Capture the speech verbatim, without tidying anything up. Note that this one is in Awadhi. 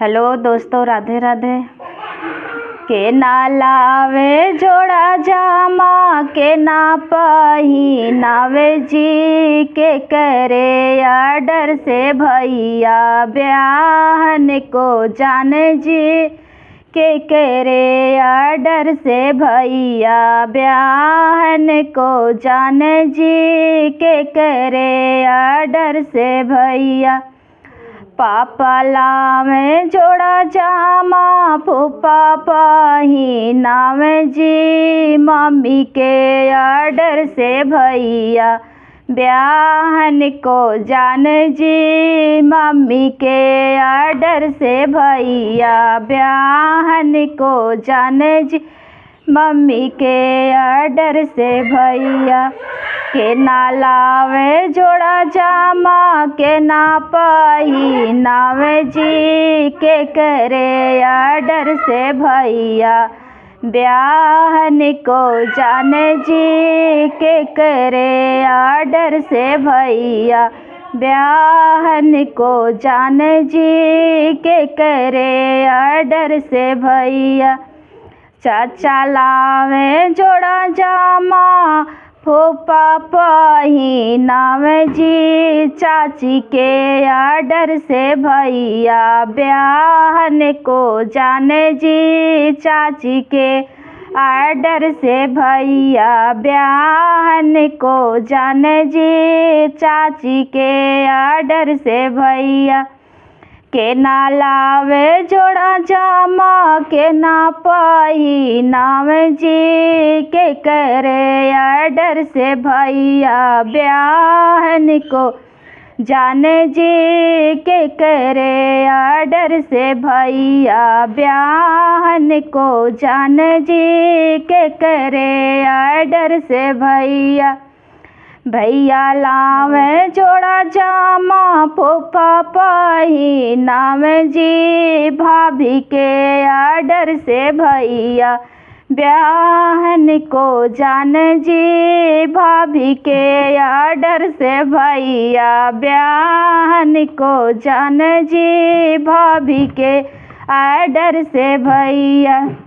हेलो दोस्तों, राधे राधे। के ना लावे जोड़ा जामा, के ना पहिनावे जी, के करे ऑर्डर से भैया ब्याहन को जाने जी, के करे ऑर्डर से भैया ब्याहन को जाने जी, के करे ऑर्डर से भैया। पापा लावे जोड़ा जामा, फूफा पहिनावे जी, मम्मी के ऑर्डर से भैया ब्याहन को जाने जी, मम्मी के ऑर्डर से भैया ब्याहन को जाने जी, मम्मी के ऑर्डर से भैया। के ना लावे जोड़ा जामा, के ना पहिनावे जी, के करे ऑर्डर से भैया ब्याहन को जाने जी, के करे ऑर्डर से भैया ब्याहन को जाने जी, के करे ऑर्डर से भैया। चाचा लावे जोड़ा जामा, फूफा पहिनावे जी, चाची के ऑर्डर से भैया ब्याहन को जाने जी, चाची के ऑर्डर से भैया ब्याहन को जाने जी, चाची के ऑर्डर से भैया। के ना लावे जोड़ा जामा, के ना पहिनावे जी, के करे ऑर्डर से भैया ब्याहन को जाने जी, के करे ऑर्डर से भैया ब्याहन को जाने जी, के करे ऑर्डर से भैया। भैया लावे जोड़ा जामा, फूफा पहिनावे जी, भाभी के ऑर्डर से भैया ब्याहन को जाने जी, भाभी के ऑर्डर से भैया ब्याहन को जाने जी, भाभी के ऑर्डर से भैया।